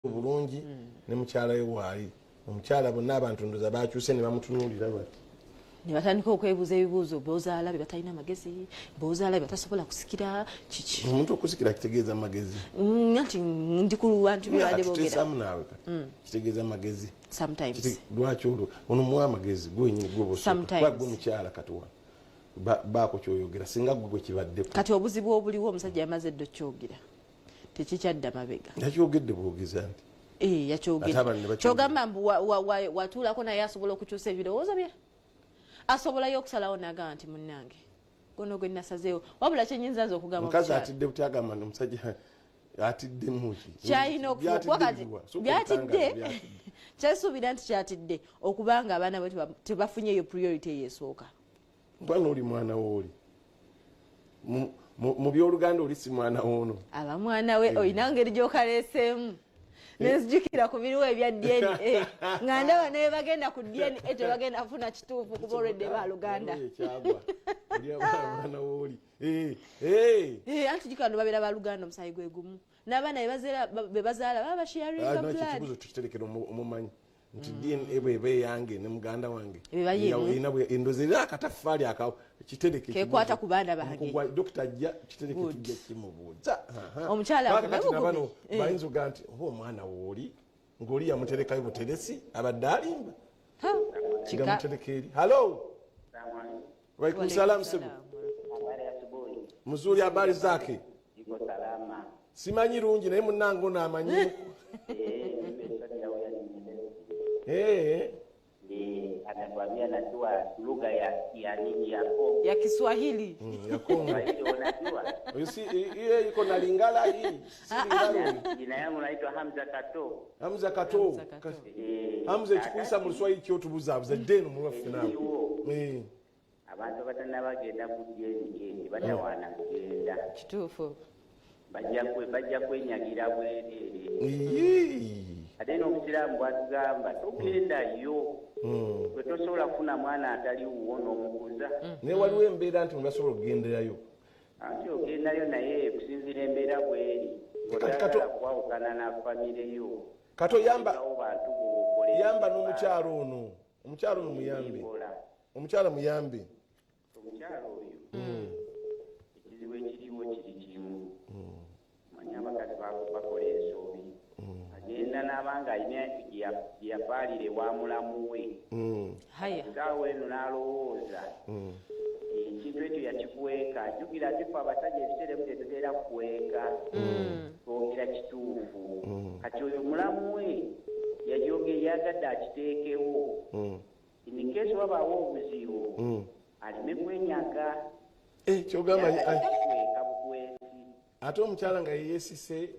Bulungi ne mukyala we waali omukyala, bonna abantu ndoza bakyuse ne bamutunuulira bati. Ne batandika okwebuuza ebibuuzo, bozaala be batalina magezi, bozaala be batasobola kusikira kiki. Omuntu okusikira kitegeeza magezi. Anti ndi ku bantu byebadde boogera. Tuteesaamu naawe kati, kitegeeza magezi. Sometimes. Lwaki olwo ono muwa amagezi gwenyini? Sometimes. Gwe mukyala katuwa baako kyoyogera singa gwe gwe kibaddeko. Kati obuzibu obuliwo, omusajja yamaze edda okkyogera, tekikyadda mabega. Yakyogedde bwogeza nti Eh, Ate abantu ne yakyogedde. bakyogera. Kyogamba mbu watuulako naye asobola okukyusa ebirowoozo bye, asobolayo okusalawo nagamba nti munnange gono gwe nasazeewo. Wabula kyenyinza nze okugamba Omukazi omukyala, atidde buti, agamba nti omusajja atiddemu ki? Kyalina okufuba Byatidde kuba kati biwa? Sooka byatidde. obitangaze, byatidde. Kyesuubira nti kyatidde okubanga abaana bwe tebafunye eyo priority eyo esooka. Mwana oli mwana wooli mu byoluganda, oli si mwana woono. Aba mwana we, olina ngeri gyokaleeseemu nenzijukira ku biriwo ebya DNA, nga ndaba naye bagenda ku DNA tebagenda kufuna kituufu kuba olwedde baluganda. Ekyagwa oli mwana wooli. Eh, eh. Eh, anti jukira no babeera baluganda, omusaayi gwe gumu, n'abaana be bazaala baba basharinga Ah, no, ekyo blood. Ekibuzo tukiterekera omumanyi nti DNA bweba eyange ne muganda wange Eba yemu. Endozi era akataffaali aka kitereke. Kekwata ku baana bange. Dokita ajja kitereke. Good. Tujja kimubuuza. Aha. Omukyala Kubanga agume kati nabano bugubi. Eh. bayinza okugaa nti oba omwana wooli ng'oli yamuterekayo buteresi, abadde alimba. Ha, Nga kika. mutereka eri. Halo, walaikum salam sebo. Habari ya asubuhi. Mzuri, habari zake? Iko salama. Simanyi rungi naye munnange ono amanyi. Eh, mimi swali ya huyu nielewe. Eh, Ni akatuambia najua lugha ya nini ya Kongo. Ya Kiswahili. Ya Kongo. Kiswahili unajua? You see, iye iko na Lingala hii. Si Lingala. Jina yangu naitwa Hamza Kato. Hamza Kato. Hamza Kato. Eh, Hamza, ekikuyisa mu Luswahili kyotubuzaabuza dde eno mulwaffe naawe. Ekiriwo, Eh, abantu abatannabagenda ku DNA batawaana kugenda. Kituufu. Bajja kwenyagira bwereere. Iyii. Ate n'obusiraamu bwatugamba togendayo. Gwe tosobola kufuna mwana atali wuwo n'omukuza. Naye waliwo embeera nti mubasobola okugenderayo. Anti ogendayo naye kusinziira embeera bweri. Kati Otaagala kwawukana na famire yo. Kato yamba Olekawo bantu b'okolera. Yamba n'omukyalo ono. Omukyalo ono muyambe. Mpola. Omukyala muyambe. Omukyalo oyo, ekizibu ekiriwo kiri kimu. Manyi abakazi bakola ensobi. Agenda n'abanga alina gye yafaalira ewa mulamu we. Haya. Saawa eno n'alowooza ekintu ekyo yakikweka. Jjukira ate ffe abasajja ebiseera ebimu tetutera kukweka, twogera kituufu. Kati oyo mulamu we yajoge yagadde akiteekewo in case wabaawo obuzibu aleme kwenyaga. Eh, kyogamba Yagadde kikweka bukwesi. Ate omukyala nga yeyeesise.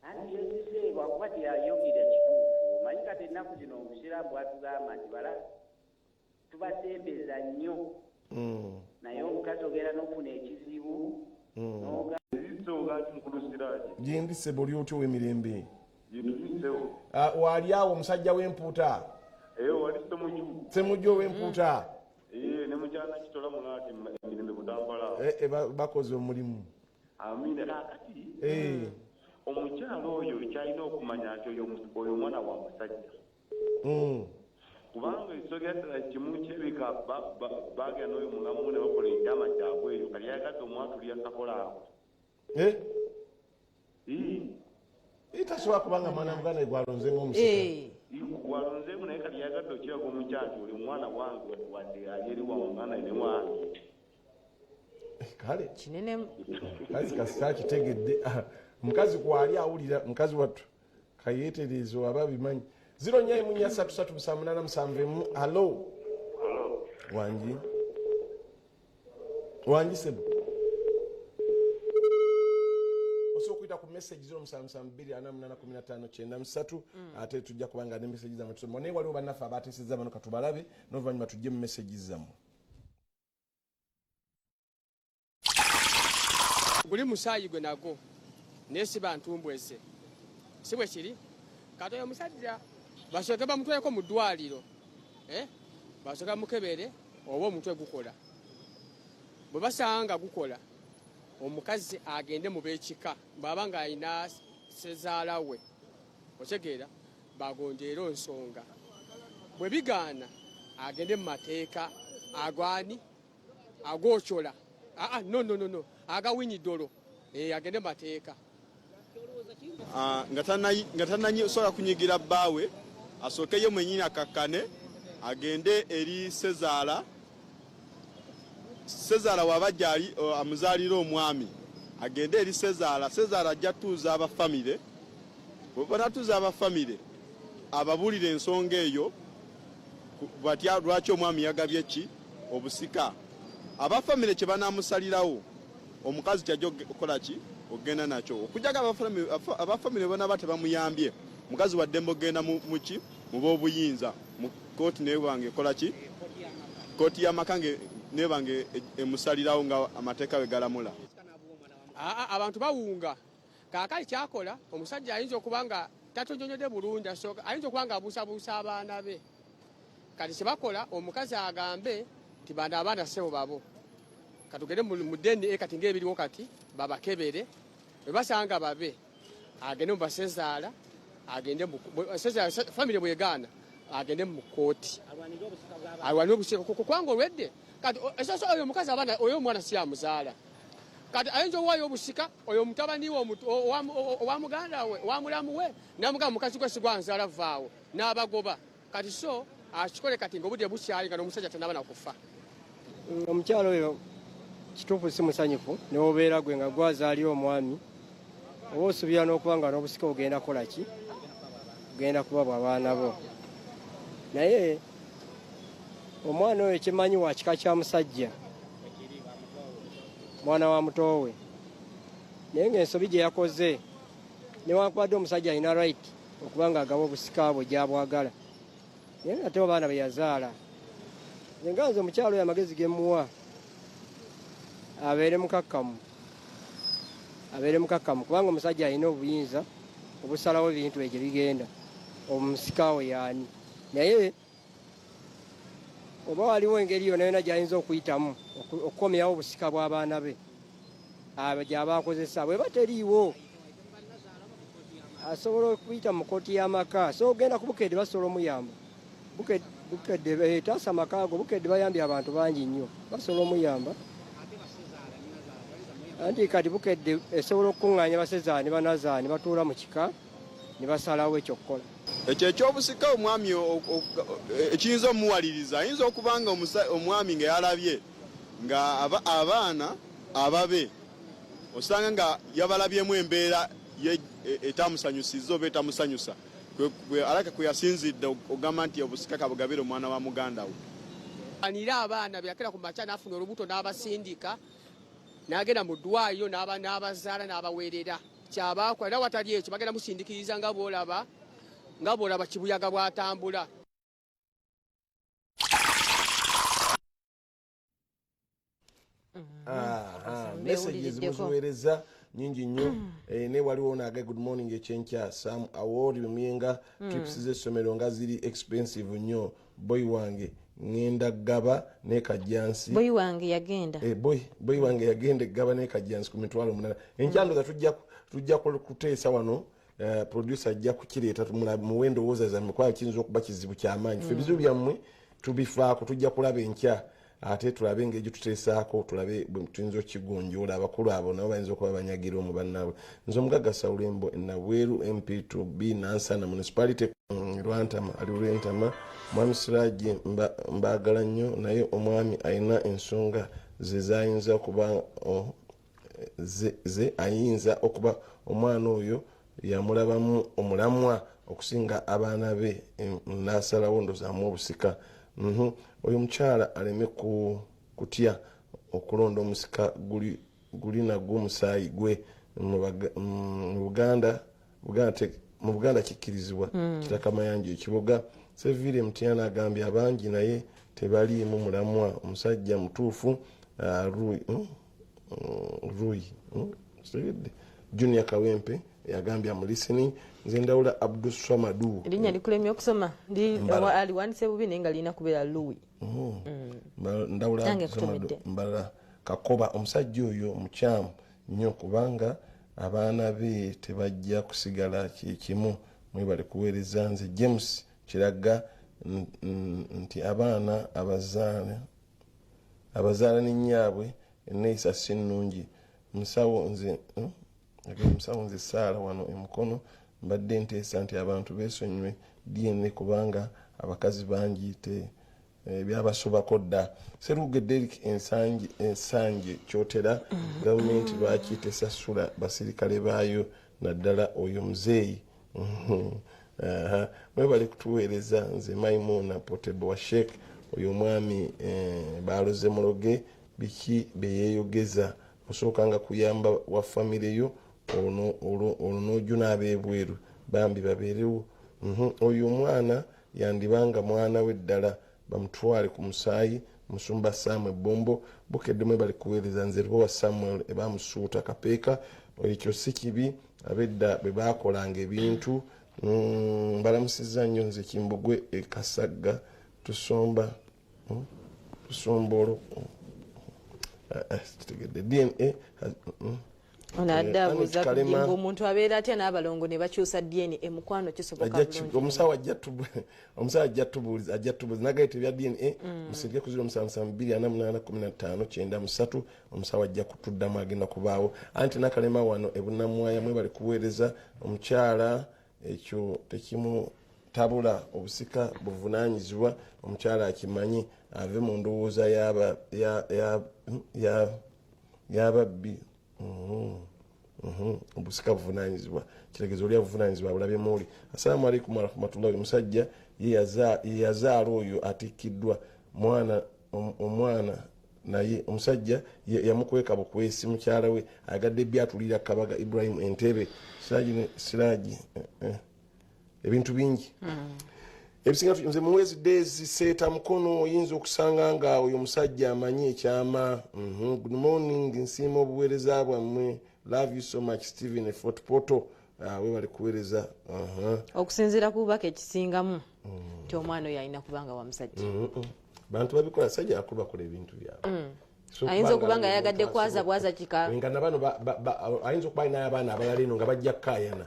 Anti yesise lwakuba teyayogera kituufu. Omanyi kati ennaku zino obusiraamu bwatugamba nti bala tubasembeza nnyo, naye omukazi ogenda n'okufuna ekizibu n'oga Ezisoga mukulu Siraji. Gyendi ssebo, oli otya ow'emirembe? Gyetulisewo. Ah, waali awo omusajja w'empuuta. Eyo wali Ssemujju. Semujju ow'empuuta. Ee, ne mukyala Kitola Munaati, emirembe Butambala. Eh, eh, bakoze omulimu. Amiina. Kaakati omukyala oyo kyalina okumanya nti oyo omwana wa musajja. Kubanga ekisogera ddala kimu kyebika bagenda n'oyo mulamu ne bakola ekyama kyabwe eyo, kali yayagadde omwatulira kakola ako. Eh? Ii. Eh, tasobola kubanga mwana muganda gwalonze ng'omusika. Eh, Gwalonzeemu, naye kati yayagadde okiraga omukyala nti oli mwana wange, wadde ali eri wa muganda ne wange. Kale. Kinene. Mukazi kasita akitegedde. Ah, mukazi kwali awulira mukazi wattu kayeetereeza aba bimanyi. 04433787. Halo, wangi wangi sebo, osobola okuyita ku message 0772481593, ate tujja kubanga ne message zammwe tusoma. Naye waliwo bannaffe abateesezza bano, katubalabe n'oluvannyuma tujje mu message zammwe. Guli musaayi gwe nagwo, naye si bantumbweze, si bwe kiri. Kati oyo omusajja basooke bamutwaleko mu ddwaliro, eh? Basooke bamukebere oba omutwe gukola. Bwe basanga nga gukola, omukazi agende mu b'ekika bw'aba ng'alina sezaala we. Otegeera, bagonjeera ensonga. Bwe bigaana agende mu mateeka agwani agokyola, aa no no no no, agawinidolo, agende mu mateeka. Nga tannasobola kunyigira bbaawe, asookeyo mwennyini akakkane, agende eri Sezaala. Sezaala waba gyali amuzaalira omwami, agende eri Sezaala. Sezaala ajja tuuza abafamire. Bwe banatuuza abafamire, ababuulira ensonga eyo, batya lwaki omwami yagabye ki obusika. Abafamire kye banaamusalirawo, omukazi kyajja okukola ki, okugenda nakyo. Okujjako abafamire banaba tebamuyambye, mukazi waddembe okugenda muki, mu b'obuyinza, mu kooti, nebanga ekola ki, kooti y'amaka nebanga emusalirawo nga amateeka bwe galamula. Aa, abantu bawunga. Kaakali kyakola omusajja ayinza okuba nga tatonyonyodde bulungi, asooka ayinza okuba nga abuusabuusa abaana be. Kati kyebakola, omukazi agambe nti bano abaana ssebo babo, katugende mu DNA. Kati ngaebiriwo kati babakebere, bwe basanga babe, agende mu basezaala, agende famire bwegaana, agende mu kooti alwanire obusika, kubanga olwedde kati esasa oyo omukazi abaana, oyo omwana si amuzaala. Kati ayinza owaayo obusika oyo mutabani we owa muganda we, owa mulamu we, namugamba mukazi gwe sigwanzaala, vaawo, n'abagoba. Kati so akikole kati nga obudde bukyali, nga n'omusajja tanaba nakufa. Omukyalo oyo kituufu si musanyufu. Newobeera gwe nga gwazaalira omwami, oba osuubira n'okuba nga n'obusika bugenda kukola ki, bugenda kuba bw'abaana bo. Naye omwana oyo kimanyi wa kika kya musajja, mwana wa mutoowe. Naye ng'ensobi gye yakoze, newankubadde omusajja alina right okuba nga agaba obusika bwe gyabwagala, naye nga ate abaana be yazaala. Nze nga nze, omukyalo oyo amagezi gemuwa, abeere mukakkamu, abeere mukakkamu, kubanga omusajja alina obuyinza obusalawo ebintu ebyo gye bigenda, omusika we yaani. Naye oba waliwo engeri yonna yonna gy'ayinza okuyitamu okukomyawo obusika bw'abaana be abo gy'aba akozesa, bweba teriiwo, asobola okuyita mu kooti y'amaka. So ogenda ku Bukedde, basobola omuyamba. Bukedde etaasa amaka ago. Bukedde bayambye abantu bangi nnyo, basobola omuyamba. Anti kati Bukedde esobola okukuŋŋaanya basezaala ne banazaala ne batuula mu kika ne basalawo ekyokukola. Ekyo ekyobusika omwami ekiyinza omuwaliriza, ayinza okuba nga omwami nga yalabye nga abaana ababe, osanga nga yabalabyemu embeera etamusanyusizza oba etamusanyusa, alaka kwe yasinzidde ogamba nti obusika kabugabire omwana wa muganda we. Anira abaana byakera ku makya n'afuna olubuto n'abasindika n'agenda mu ddwaliro n'abazaala n'abaweerera. Kyabakola era watali ekyo bagenda musindikiriza nga bw'olaba kibuyaga bw'atambula. Messages muziweereza nyingi nnyo. Ne waliwo naga, "Good morning ekyenkya, Sam Awori Muyenga. Trips z'essomero nga ziri expensive nnyo. Boy wange ŋŋenda gaba ne Kajjansi." Boyi wange yagenda. Boy wange yagenda eggaba ne Kajjansi ku 800,000. Enkyandoza tujja kuteesa wano. Producer ajja kukireeta, muwe endowooza zammwe, kubanga kiyinza okuba kizibu kyamaanyi. Ffe ebizibu byammwe tubifaako. Tujja kulaba enkya, ate tulabe engeri gyetuteesaako, tulabe bwe tuyinza okukigonjoola. Abakulu abo nabo bayinza okuba banyagira omu bannaabwe. Nze omugagga Saulembo Nabweru, MP2B, Nansana Municipality, Lwantama, ali Lwentama. Mwami Siraji, mbaagala nnyo, naye omwami alina ensonga ze zayinza okuba ze ayinza okuba omwana oyo yamulabamu omulamwa okusinga abaana be, n'asalawo ndozaamu obusika. Oyo omukyala aleme kutya okulonda omusika guli nagwo omusaayi gwe. Mu Buganda kikkirizibwa. Kitaka Mayanja ekibuga Seviire Mutyana agambye abangi naye tebaliimu mulamwa. Omusajja mutuufu. Rui kitegedde. Junior Kawempe yagambye, "Am listening." Nze Ndawula Abduswamadu. Erinnya likulemye okusoma. Aliwandise bubi, naye nga lirina kubeera Louis. Ndawula Nange Abduswamadu. nkutumidde. Mbalala Kakoba, omusajja oyo mukyamu nnyo, kubanga abaana be tebajja kusigala kyekimu. Mwebale kuweereza. Nze James Kiraga nti abaana abazaala abazaala ne nnyaabwe enneeyisa si nnungi. Musawo nze Musawo nze Saala wano e Mukono, mbadde nteesa nti abantu beesonyiwe DNA kubanga abakazi bangi te byabasobako dda. Seruge Derrick Ensangi Ensanje Kyotera, gavumenti lwaki tesasula basirikale baayo naddala oyo muzeeyi? Aha. Mwebale kutuweereza. Nze Maimuna Potebo wa Sheikh. Oyo omwami baloze muloge, biki byeyeeyogeza? Osookanga kuyamba wa famire yo, olwo n'ojuna ab'ebweru bambi babeerewo. Oyo omwana yandibanga mwana we ddala, bamutwale ku musaayi. Musumba Samuel Bombo Bukedde, mwebale kuweereza. Nze Lubowa Samuel ebamusuuta Kapeeka. Ekyo si kibi, abedda bwe bakolanga ebintu. Mbalamusizza nnyo. Nze Kimbugwe e Kasagga, tusomba tusomba olwo. Kitegedde DNA Ono adde abuuza Annet Kalema. Kujinga omuntu abeera atya n'abalongo ne bakyusa DNA? Mukwano, kisoboka bulungi. Omusawo ajja tubuuliza nagaita ebya DNA. Musirike ku 0772481593. Omusawo ajja kutuddamu, agenda kubaawo. Anti Nakalema wano ebunamwaya, mwebali kuweereza. Omukyala ekyo tekimutabula, obusika buvunanyizibwa. Omukyala akimanyi, ave mu ndowooza y'ababbi. Obusika buvunanyizibwa, kitegeeza oli abuvunanyizibwa abulabye muoli. Assalamu alaikum warahmatullahi. Omusajja ye yazaala oyo atikkiddwa mwana omwana, naye omusajja yamukweka bukwesi mukyala we ayagadde byatulira. Kabaga Ibrahim Entebe Siraji Siraji, ebintu bingi ebisinga nze muwezi days seeta mukono, oyinza okusanga nga oyo omusajja amanyi ekyama. Good morning, nsiima obuweereza bwammwe, love you so much. Stephen Fort Poto. Ah, webali kuweereza. Okusinziira ku bubaka, ekisingamu nti omwana oyo alina kubanga wa musajja. Bantu babikola, sajja akulu bakola ebintu byabwe. So Ayinza okuba okuba nga yayagadde omuntu kwaza asobola- bwaza kika. Nga nabano ayinza okuba alinayo abaana abalala eno nga bajja kukaayana.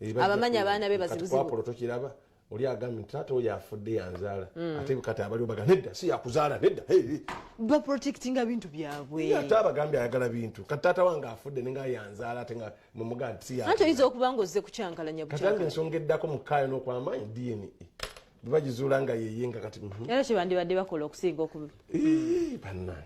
Bajja Abamanyi abaana be Kati bazibuzibu. kwapolo tokiraba, oli agambye nti taata oyo afudde yanzaala, ate kati abaliwo baga nedda, si yakuzaala, nedda. Hey, hey. Baprotectinga bintu byabwe. Ate abagambye ayagala bintu. Kati taata wange afudde nenga yanzaala, ate nga mumugaa nti si Anti yakuzaala. oyinza okuba nga ozze kukyankalanya Kati ange bukyankalanya. ensonga eddako mu kaayo n'okwamaanyi, DNA bwe bagizuula nga yeye nga kati Era kyebandibadde bakola okusinga oku Ii, bannange.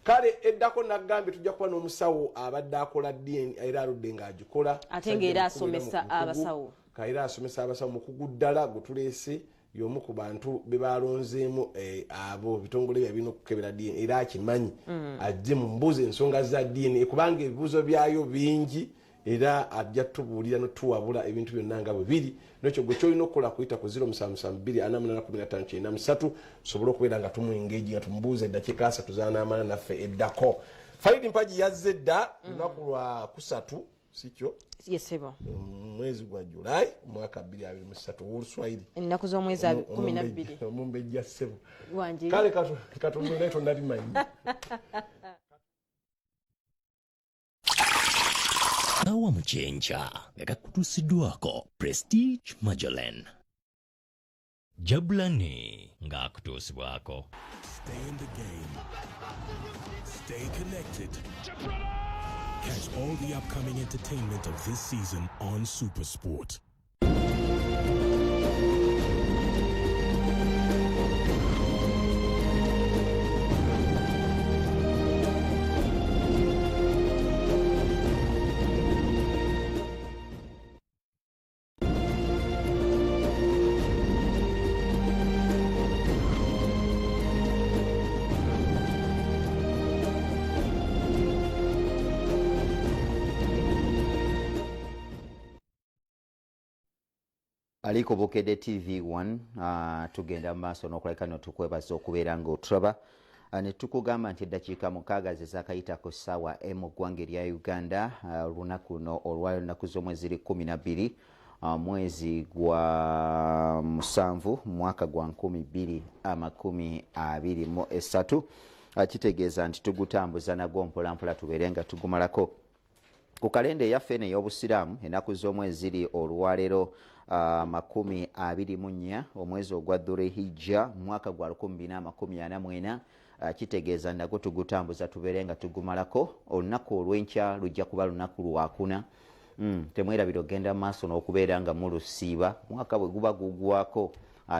Kale eddako nagambye tujja kuba n'omusawo abadde akola DNA, era aludde ng'agikola. Ate ng'era Musajja mukulu era asomesa mukugu. abasawo. Ka era asomesa abasawo, mukugu ddala gwe tuleese, y'omu ku bantu be balonzeemu abo bitongole bya birina okukebera DNA, era akimanyi. Ajje mu mbuuza ensonga za DNA kubanga ebibuuzo byayo bingi, era ajja tubuulira notuwabula ebintu byonna nga bwe biri. Nekyo gwe kyolina okukola kuyita ku 0772481593, sobole okubeera nga tumwengeji nga tumubuuza eddakiika 30 zanaamala naffe eddako. Faidi Mpagi yazze dda. Lunaku lwa kusatu, sikyo? Yesebo. Mwezi gwa Julayi mwaka 2023 owoluswayiri. Ennaku z'omwezi 12. Omumbejja ssebo. Wangi. Kale katumbe naye tonnabimanyi. Awa mu kyenkya nga gakutuusiddwako Prestige Majolen Jabulani ng'akutuusibwako Stay in the game. Stay connected. Catch all the upcoming entertainment of this season on Supersport. Ali ku Bukedde TV 1. Tugenda mu maaso n'okulabika no tukwebaza okubeera ng'otulaba ne tukugamba nti eddakiika 6 ze zaakayita ku ssaawa emu ggwanga erya Uganda. Olunaku luno olwaleero, ennaku z'omwezi ziri 12, mwezi gwa 7, mwaka gwa 2023. Kitegeeza nti tugutambuza nagwo mpolampola tubeere nga tugumalako. Ku kalenda eyaffe eno ey'obusiraamu, ennaku z'omwezi ziri olwaleero. 24 omwezi ogwa Dhulhijja mwaka gwa 2044. Kitegeeza nagwo tugutambuza tubeere nga tugumalako. Olunaku olw'enkya lujja kuba lunaku lwakuna. Temwerabira ogenda maaso n'okubeera nga mulusiiba. Mwaka bwe guba gugwako,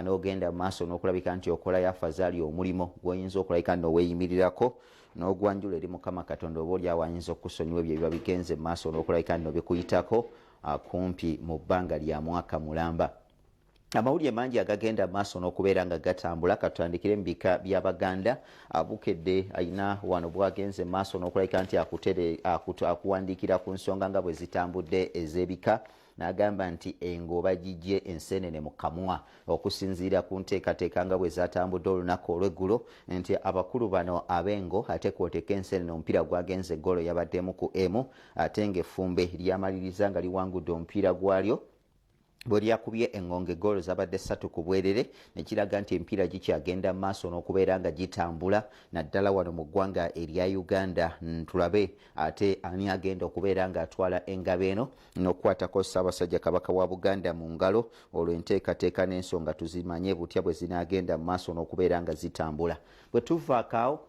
n'ogenda maaso n'okulabika nti okolayo afazaali omulimo gw'oyinza okulabika noweeyimirirako n'ogwanjula eri Mukama Katonda, oba oliawo ayinza okusonyiwa ebyo ebiba bigenze maaso n'okulabika nno bikuyitako kumpi mu bbanga lya mwaka mulamba. Amawulire mangi agagenda maaso n'okubeera nga gatambula. Katutandikire mu bika by'Abaganda. Abukedde ayina wano bwagenze maaso n'okulabika nti akuwandiikira ku nsonga nga bwe zitambudde ez'ebika, n'agamba nti engoba gijje ensenene mu kamwa okusinziira ku nteekateeka nga bwe zatambudde olunaku olw'eggulo, nti abakulu bano ab'engo ate kwoteka ensenene, omupiira gwagenze eggolo yabaddemu ku emu, ate ng'effumbe lyamaliriza nga liwangudde omupiira gwalyo bwe lyakubye eŋŋonge goolo zabadde 3 ku bwerere, nekiraga nti emipiira gikyagenda mu maaso n'okubeera nga gitambula naddala wano mu ggwanga erya Uganda. Tulabe ate ani agenda okubeera ng'atwala engabo eno n'okukwatako Ssaabasajja Kabaka wa Buganda mu ngalo, olwo enteekateeka n'ensonga tuzimanye butya bwe zinaagenda mu maaso n'okubeera nga zitambula. Bwe tuvaako awo,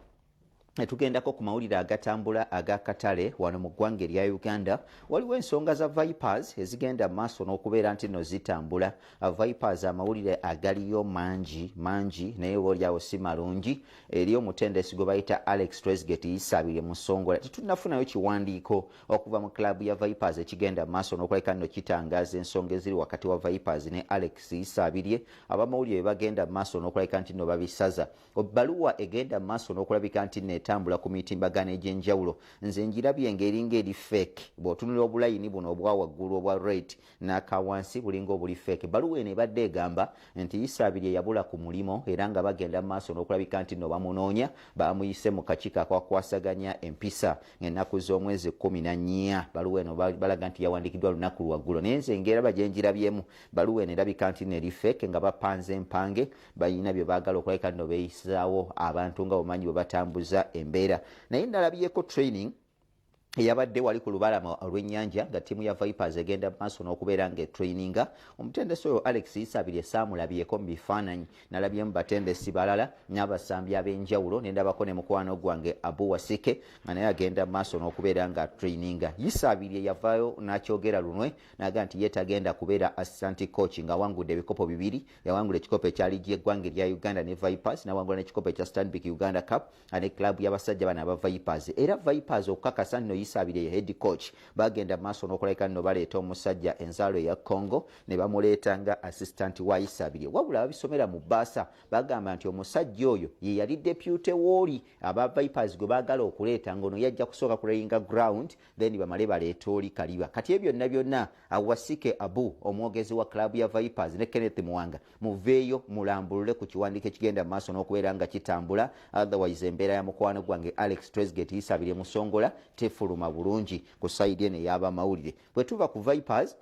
tugendako ku mawulire agatambula ag'akatale wano mu ggwanga erya Uganda. Waliwo ensonga za Vipers ezigenda mu maaso n'okubeera nti no zitambula. Vipers, amawulire agaliyo mangi mangi, naye oba oliawo si malungi eri omutendesi gwe bayita Alex Trezeguet Isabirye Musongola. Tetunnafunayo kiwandiiko okuva mu club ya Vipers ekigenda mu maaso n'okulabika nno kitangaaza ensonga eziri wakati wa Vipers ne Alex Isabirye. Abamawulire bagenda mu maaso n'okulabika nti nno babisaza. Ebbaluwa egenda mu maaso n'okulabika nti neetambula ku mitimbagano egy'enjawulo, nze njirabye ng'eringa eri fake. Bw'otunula obulayini buno obwa waggulu obwa red n'akawansi, bulinga obuli fake. Ebbaluwa eno ebadde egamba nti Isabirye yabula ku mulimo era nga bagenda mu maaso n'okulabika nti nno bamunoonya. Bamuyise mu kakiiko akakwasaganya empisa ng'ennaku z'omwezi 14. Baluwa eno balaga nti yawandiikiddwa lunaku lwaggulo, naye nze ngeraba gye njirabyemu, baluwa eno erabika nti neri fake, nga bapanze empange, balina bye baagala okulabika nno beeyisaawo abantu nga bumanyi bwe batambuza embeera. Naye nalabyeko training eyabadde wali ku lubalama olw'ennyanja nga ttiimu ya Vipers egenda mu maaso n'okubeera ng'etraininga. Omutendesi oyo Alex Isabirye saamulabyeko mu bifaananyi, nalabyemu batendesi balala n'abasambi ab'enjawulo, ne ndabako ne mukwano gwange Abu Wasike nga naye agenda mu maaso n'okubeera nga traininga. Isabirye yavaayo n'akyogera lunwe n'agamba nti ye tagenda kubeera assistant coach ng'awangudde ebikopo bibiri. Yawangula ekikopo ekya liigi y'eggwanga erya Uganda ne Vipers, n'awangula n'ekikopo ekya Stanbic Uganda Cup ne club y'abasajja bano aba Vipers. Era Vipers okukakasa nno Isabirye ye head coach, bagenda maaso n'okulabika nno baleeta omusajja enzaalo eya Congo ne bamuleeta nga assistant wa Isabirye. Wabula ababisomera mu bbaasa bagamba nti omusajja oyo ye yali deputy wooli aba Vipers gwe baagala okuleeta, ng'ono yajja kusooka kulayinga ground, then bamale baleeta oli kaliba. Kati ebyo byonna byonna, Awasike Abu, omwogezi wa club ya Vipers, ne Kenneth Muwanga, muveeyo mulambulule ku kiwandiiko ekigenda mu maaso n'okubeera nga kitambula. Otherwise embeera ya mukwano gwange Alex Trezeguet Isabirye Musongola tefuluma bulungi ku side eno ey'abamawulire. Bwe tuva ku Vipers,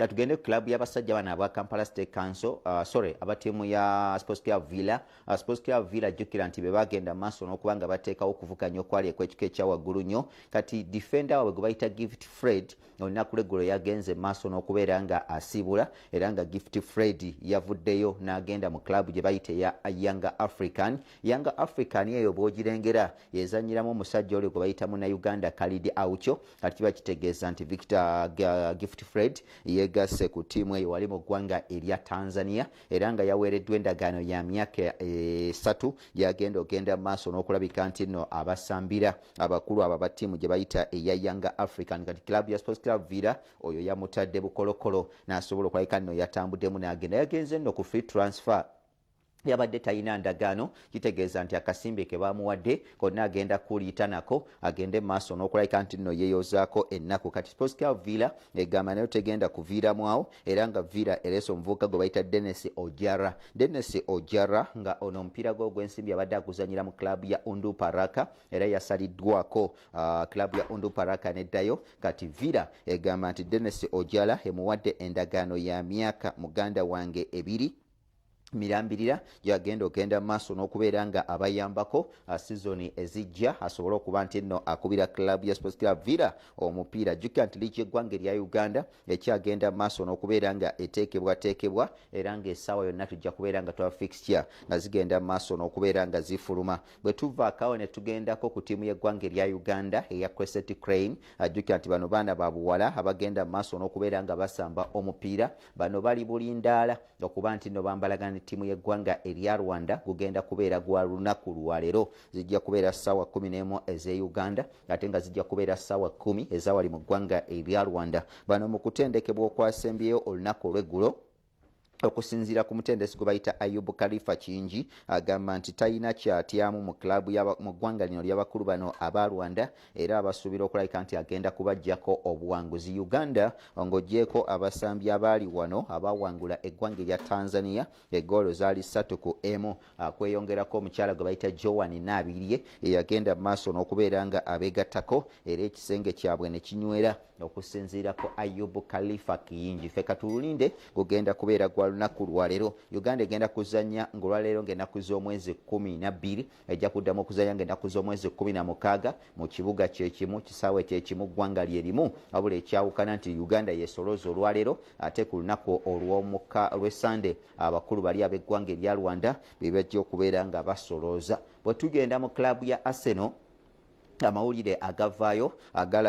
tugende ku club y'abasajja bano aba Kampala State Council, sorry, aba ttiimu ya Sports Club Villa. Sports Club Villa, jjukira nti be bagenda maaso n'okuba nga bateekawo okuvuganya okwali ekw'ekika ekya waggulu nnyo. Kati defender waabwe gwe bayita Gift Fred, olunaku lweggulo yagenze maaso n'okubeera nga asiibula, era nga Gift Fred yavuddeyo n'agenda mu club gye bayita eya Yanga African. Yanga African eyo bw'ogirengera yezanyiramu omusajja oli gwe bayita Munnauganda Khalid Aucho. Kati kiba kitegeeza nti Victor Gift Fred yegasse ku ttiimu eyo wali mu ggwanga erya Tanzania, era nga yaweereddwa endagaano ya myaka 3 gyagenda ogenda maaso n'okulabika nti nno abasambira abakulu abo aba ttiimu gye bayita eya Yanga African. Kati club ya Sports Club Villa oyo yamutadde bukolokolo n'asobola okulabika nno yatambuddemu n'agenda. Yagenze nno ku free transfer, yabadde talina ndagaano. Kitegeeza nti akasimbi ke bamuwadde konna agenda kuliita nako agende maaso n'okulabika nti nno yeeyozaako ennaku. Kati Sports Club Villa egamba nayo tegenda kuviiramu awo, era nga Villa ereese omuvubuka gwe bayita Denis Ojara. Denis Ojara nga ono omupiira gwe ogw'ensimbi abadde aguzanyira mu club ya Onduparaka, era yasaliddwako club ya Onduparaka neddayo. Kati Villa egamba nti Denis Ojara emuwadde endagaano ya myaka, muganda wange, 2. Mirambirira gyagenda ogenda maaso n'okubeera nga abayambako sizoni ezijja, asobole okuba nti nno akubira club ya Sports Club Villa omupiira. Jjukira nti liigi y'eggwanga erya Uganda ekyagenda maaso n'okubeera nga eteekebwateekebwa, era ng'essaawa yonna tujja kubeera nga twa fixture nga zigenda maaso n'okubeera nga zifuluma. Bwe tuvaako awo ne tugendako ku ttiimu y'eggwanga erya Uganda eya Crested Crane. Ajjukira nti bano baana ba buwala abagenda maaso n'okubeera nga basamba omupiira. Bano bali bulindaala okuba nti nno bambalagana ne ttiimu y'eggwanga erya Rwanda. Gugenda kubeera gwa lunaku lwaleero, zijja kubeera ssaawa 11 ez'e Uganda, ate nga zijja kubeera ssaawa 10 ezawali mu ggwanga erya Rwanda. Bano mu kutendekebwa okwasembyeyo olunaku olw'eggulo, okusinziira ku mutendesi gwe bayita Ayubu Khalifa Kingi, agamba nti talina kyatyamu mu klabu mu ggwanga lino ly'abakulu bano aba Rwanda, era abasuubira okulabika nti agenda kubajjako obuwanguzi. Uganda, ng'ogyeko abasambi abaali wano abawangula eggwanga erya Tanzania egoolo zaali 3-1, kweyongerako omukyala gwe bayita Joan Naabirye eyagenda mu maaso n'okubeera nga abeegattako, era ekisenge kyabwe ne kinywera okusinziira ku Ayubu Khalifa Kiyingi. Ffe katulinde, gugenda kubeera gwa lunaku lwaleero. Uganda egenda kuzanya ngaolwaleero ngaennaku z'omwezi 12, ejja kuddamu okuzanya ngaennaku z'omwezi 16 mu kibuga kyekimu, kisaawe kyekimu, ggwanga lyerimu, wabula ekyawukana nti Uganda yesoloza olwaleero, ate ku lunaku olwomuka lw'Esande abakulu bali ab'eggwanga erya Rwanda be bajja okubeera nga basolooza. Bwe tugenda mu club ya Arsenal, amawulire agavaayo agala